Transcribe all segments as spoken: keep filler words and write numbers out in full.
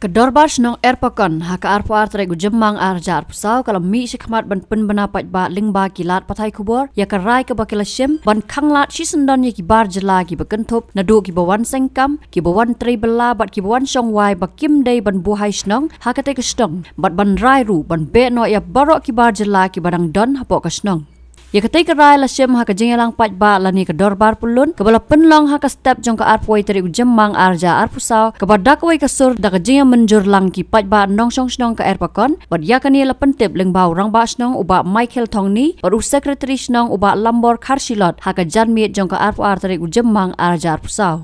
Ka Dorbar Shnong Erpakon ha ka arphew ar tarik u Jymmang arhajar arphew saw ka la mih shakhmat ban pynbna paidbah lyngba ki lad pathai khubor ïa ka rai kaba ki la shim ban khanglad shisyndon ïa ki bar jylla kiba kynthup naduh kiba wan seng kam, kiba wan trei bylla bad kiba wan shong wai ba kim dei ban buhai shnong ha katei ka shnong bad ban rai ruh ban beh noh ïa baroh ki bar jylla kiba dang don hapoh ka shnong. Ïa katei ka rai la shim ha ka jingïalang paidbah lane ka dorbar pyllun kaba la pynlong ha ka step jong ka arphew wei tarik u Jymmang arhajar arphew saw kaba da kawei ka sur da ka jingïamynjur lang ki paidbah nongshong shnong ka Erpakon bad ïa kane la pyntip lyngba u rangbah shnong u Bah Michael Thongni bad u sekretari shnong u Bah Lambor Kharshilot ha ka janmiet jong ka arphew ar tarik u Jymmang arhajar arphew saw.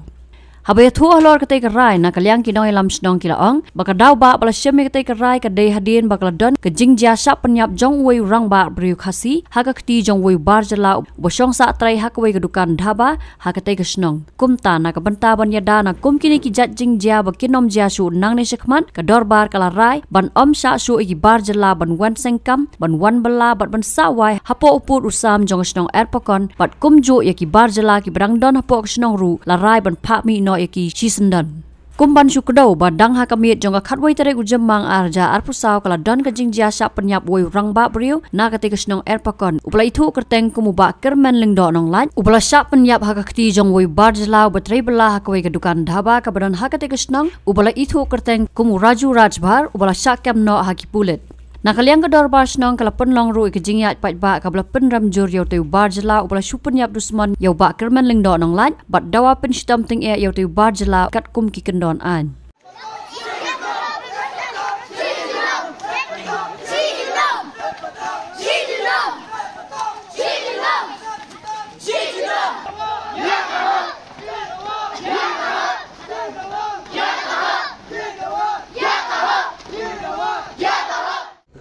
Haba ïathuh halor katei ka rai na ka liang ki nongïalam shnong ki la ong ba ka daw ba ba la shim ïa katei ka rai ka dei hadien ba ka la don ka jingjia shah pynïap jong uwei u rangbah briew Khasi ha ka kti jong uwei u bar jylla uba shong sah trei ha kawei ka dukan dhaba ha katei ka shnong. Kumta na ka bynta ban ïada na kum kine ki jait jingjia ba kin ym jia shuh nangne shakhmat, ka dorbar ka la rai ban ym shah shuh ïa ki bar jylla ban wan seng kam, ban wan bylla bad ban sah wai hapoh u pud u sam jong ka shnong Erpakon bad kumjuh ïa ki bar jylla kiba dang don hapoh ka shnong ruh la rai ban phah mih noh ïa ki shisyndon. Kum ban shu kdew ba dang ha ka miet jong ka khatwei tarik u Jymmang arhajar arphew saw ka la don ka jingjia shah pynïap uwei u rangbah briew na katei ka shnong Erpakon uba la ithuh kyrteng kum u Bah Kyrmen Lyngdoh Nonglait uba la shah pynïap ha ka kti jong uwei u bar jylla uba trei bylla ha kawei ka dukan dhaba kaba don ha katei ka shnong uba la ithuh kyrteng kum u Raju Rajbhar uba la shah kem noh ha ki pulit. Na ka liang ka dorbar shnong ka la pynlong ruh ïa ka jingïaid paidbah kaba la pynrem jur ïa utei u bar jylla uba la shu pynïap dusmon ïa u Bah Kyrmen Lyngdoh Nonglait bad dawa pynshitom tyngeh ïa utei u bar jylla katkum ki kyndon aiñ.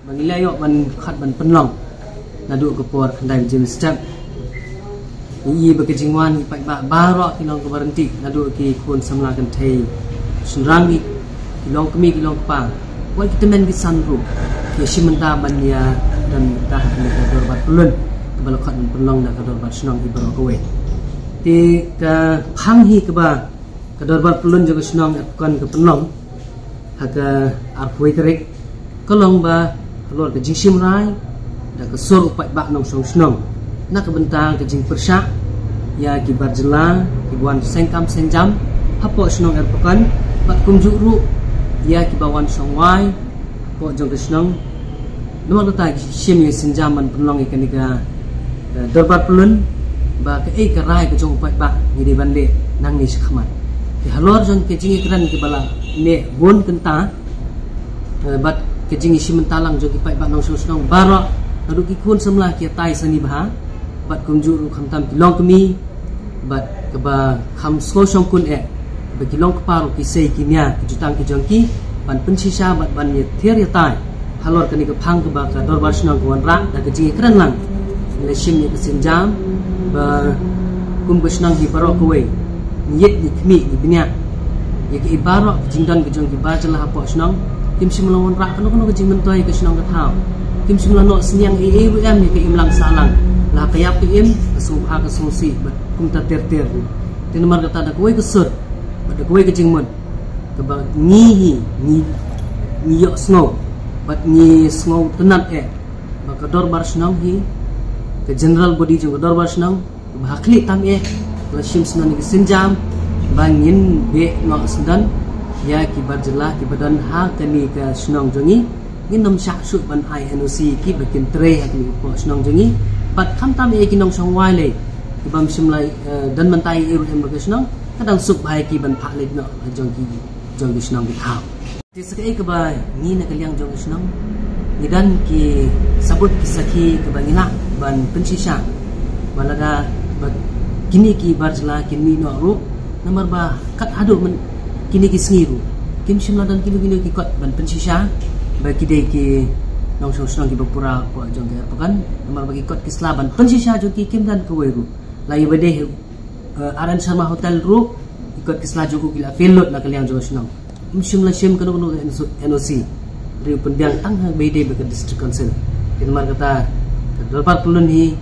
Ba ngi la ïoh ban khot ban pynlong naduh ka por khyndai baje mynstep. Ngi ïohi ba ka jingwan ngi paidbah baroh ki long kaba ryntih naduh ki khun samla kynthei shynrang, ki long kmie ki long kpa, wat ki tymmen ki san ruh ki shim bynta ban ïa don bynta ha kane ka dorbar pyllun kaba la khot ban pynlong da ka dorbar shnong hi baroh kawei. Te ka phang hi kaba ka dorbar pyllun jong ka shnong Erpakon ka pynlong ha ka arphew wei tarik ka long ba halor ka jingshim rai da ka sur u paidbah nongshong shnong na ka bynta ka jingpyrshah ïa ki bar jylla kiba wan seng kam seng jam hapoh shnong Erpakon bad kumjuh ruh ïa kiba wan shong wai hapoh jong ka shnong. Namar kata ngi shim ïa ka sienjam ban pynlong ïa kane ka, eh, dorbar pyllun ba kaei ka rai ka jong u paidbah ngi dei ban leh nangne shakhmat. Te halor jong ka jingïakren kaba la neh bun kynta, eh, bad ka jingïashim bynta lang jong ki paidbah nongshong shnong baroh, naduh ki khun samla ki ïatai sani bha bad kumjuh ruh khamtam ki longkmie bad kaba kham sngew shongkun eh ba ki long kpa ruh ki sei ki nia ki jutang ki jong ki ban pynshisha bad ban ïathir ïatai halor kane ka phang kaba ka dorbar shnong ka wanrah da ka jingïakren lang. Ngi la shim ïa ka sienjam ba kum ka shnong hi baroh kawei ngi ïit ngi khmih ngi bniah ïa kaei baroh ka jingdon ka jong ki bar jylla hapoh shnong. Kim shym la wanrah kano kano ka jingmyntoi ka shnong ka thaw. Kim shym la noh synñiang ei ei ruh em ïa ka imlang sahlang, la ka ïap ka im, ka sngewbha ka sngewsih bad kumta ter ter. Te namar kata da kawei ka sur bad da kawei ka jingmut kaba ngi hi ngi, ngi ïohsngew bad ngi sngewtynnat eh ba ka dorbar shnong hi, ka general body jong ka dorbar shnong, ba ha khlieh tam eh la shim syndon ïa ka sienjam ba ngin beh noh syndon ïa ki bar jylla kiba don ha kane ka shnong jong ngi. Ngin ym shah shuh ban ai N O C ïa ki ba kin trei ha kane ka shnong jong ngi. Bad khamtam eh ki nongshong wai lei kiba ym shym la, eh, don bynta ei ei ruh em ha ka shnong, ka dang suk bha ïa ki ban phah leit noh ha jong ki, jong ki shnong ki thaw. Te sa kaei kaba ngi na ka liang jong ka shnong ngi don ki sabut ki sakhi kaba ngi lah ban pynshisha ba lada ba kine ki bar jylla kin mih noh ruh, namar ba kat haduh myn kine ki sngi ruh kim shym la don kino kino ki kot ban pynshisha ba ki dei ki nongshong shnong kiba pura hapoh jong ka Erpakon, namar ba ki kot ki sla ban pynshisha jong ki kim don kawei ruh. La ïa ba dei, eh, R N Sharma Hotel ruh ki kot ki sla jong u ki la fail lut na ka liang jong ka shnong. Ym shym la shim kano kano ka N O C. Hynrei u pynbiang tang ha ba ïadei bad ka District Council. Te namar kata ka dorbar pyllun hi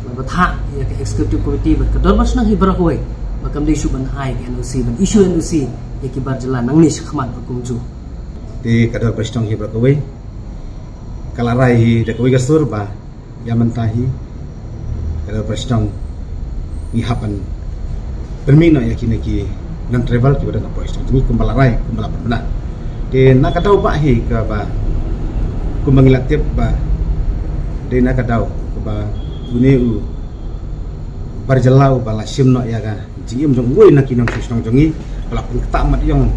la bthah ïa ka Executive Committee bad ka dorbar shnong hi baroh kawei ba kam dei shuh ban ai ka N O C, ban issue N O C ïa ki bar jylla nangne shakhmat bad kumjuh. Te ka Dorbar Shnong hi baroh kawei ka la rai hi da kawei ka sur ba ïa mynta hi ka Dorbar Shnong ngi hap ban pynmih noh ïa kine ki non-tribal kiba don hapoh shnong jong ngi kumba la rai, kumba la pynbna. Te na ka daw ba hi kaba kumba ngi la tip ba dei na ka daw kaba une u bar jylla uba la shim noh ïa ka jingim jong uwei na ki nongshong shnong jong ngi, ba la pynktah mat ïong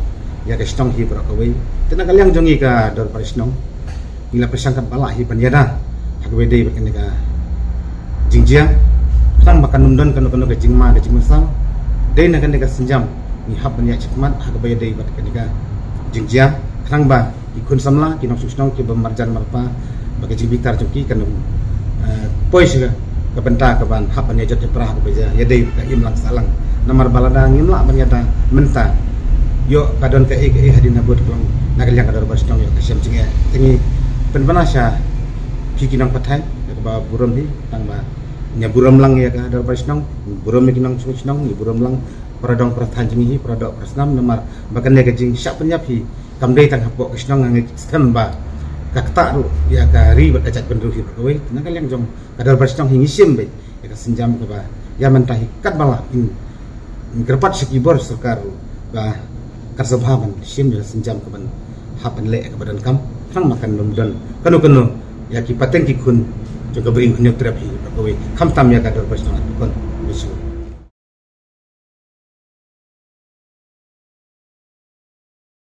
ïa ka shnong hi baroh kawei. Te na ka liang jong ngi ka Dorbar Shnong ngi la pyrshang katba lah hi ban ïada ha kaba dei bad kane ka jingjia. Khnang ba kan ym don kano kano ka jingma ka jingmynsiem. Dei na kane ka sienjam ngi hap ban ïaid shakhmat ha kaba dei bad kane ka jingjia, khnang ba ki khun samla, ki nongshong shnong kiba marjan marpa, ba ka jingbitar jong ki kan ym, eh, poi sha ka bynta kaban hap ban ïajot ïapra ha kaba ïadei ka imlang sahlang. Namar ba lada ngim lah ban ïada mynta, ïoh ka don kaei kaei hadien habud ka long na ka liang ka Dorbar Shnong ïoh ka shem jingeh. Te ngi pynbna sha phi ki nongpathai ïa kaba burom hi, tang ba ngi burom lang ïa ka Dorbar Shnong, burom ïa ki nongshong shnong, ngi burom lang para dong para thaiñ jong ngi hi, para doh para snam, namar ba kane ka jingshah pynïap hi kam dei tang hapoh ka shnong, ngi skhem ba ka ktah ruh ïa ka ri bad ka jaitbynriew hi baroh kawei. Na ka liang jong ka Dorbar Shnong hi ngi shim beit ïa ka sienjam kaba ïa mynta hi katba lah ngin kyrpad sha ki bor sorkar ruh ba ka sngewbha ban shim ïa ka sienjam kaban hap ban leh ïa kaba donkam, khnang ba kan ym don kano kano ïa ki pateng ki khun jong ka Bri u Hynñiewtrep hi baroh kawei, khamtam ïa ka Dorbar Shnong Ardkun.